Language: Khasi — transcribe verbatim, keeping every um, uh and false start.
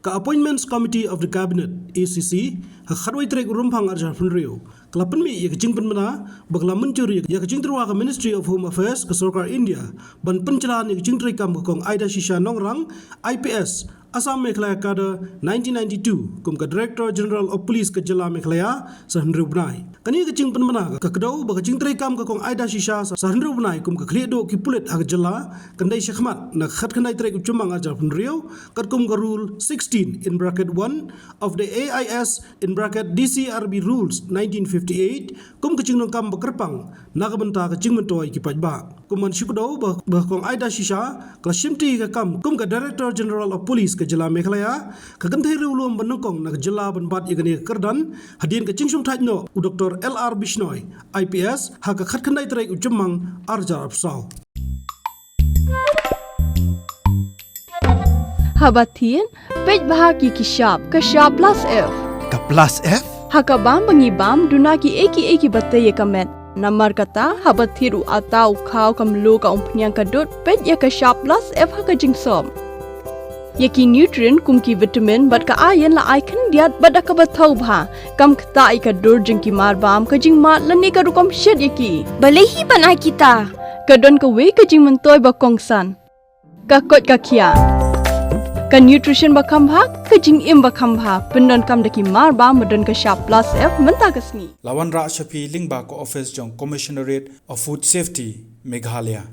Ka Appointments Committee of the Cabinet, A C C, ha ka khatwei tarik u Rymphang arhajar hynriew, ka la pynmih ïa ka jingpynbna ba ka la mynjur ïa ka jingtyrwa ka Ministry of Home Affairs ka Sorkar India ban pynjlan ïa ka jingtreikam ka Kong Aida Shisha Nongrang, I P S, Assam Meghalaya Cadre nineteen ninety-two, kum ka Director General of Police ka jylla Meghalaya sa hynriew bnai. Kane ka jingpynbna ka kdew ba ka jingtreikam ka Kong Aida Shisha sa, sa hynriew bnai kum ka khlieh duh ki pulit ha ka jylla kan dei shakhmat na ka khatkhyndai tarik u Jymmang arhajar hynriew, katkum ka Rule sixteen in bracket one of the A I S in bracket D C R B Rules nineteen fifty-eight, kum ka jingdonkam ba kyrpang na ka bynta ka jingmyntoi ki paidbah. Kum ban shu kdew ba, ba ka Kong Aida Shisha ka la shimti ka kam kum ka Director General of Police ka jylla Meghalaya, ka kynthei riewlum ba nyngkong na ka jylla ban bat ïa kane ka kyrdan, hadien ka jingshongthait noh u Doctor L R Bishnoi, I P S, ha ka khatkhyndai tarik u Jymmang arhajar arphew saw. Haba thied, peit bha ki ki shap, ka shap plus F. Ka plus F? Ha ka bam ba ngi bam, duna kiei kiei kiba tei ïa ka met. Namar kata, haba thied u atta, u khaw, ka mluh, ka umphniang, ka dud, peit ïa ka shap plus F ha ka jingsop. Ïa ki nutrient kum ki vitamin bad ka iron la ai khyndiat bad da kaba thaw bha, kam ktah ïa ka dur jong ki marbam, ka jingmad lane ka rukom shet ïa ki. Balei hi ban ai kita? Ka don kawei ka jingmyntoi ba kongsan. Ka koit ka khiah. Ka nutrition ba kham bha, ka jingim ba kham bha, pyndonkam da ki marbam ba don ka shap plus F mynta ka sngi. La wanrah sha phi lyngba ka office jong Commissionerate of Food Safety, Meghalaya.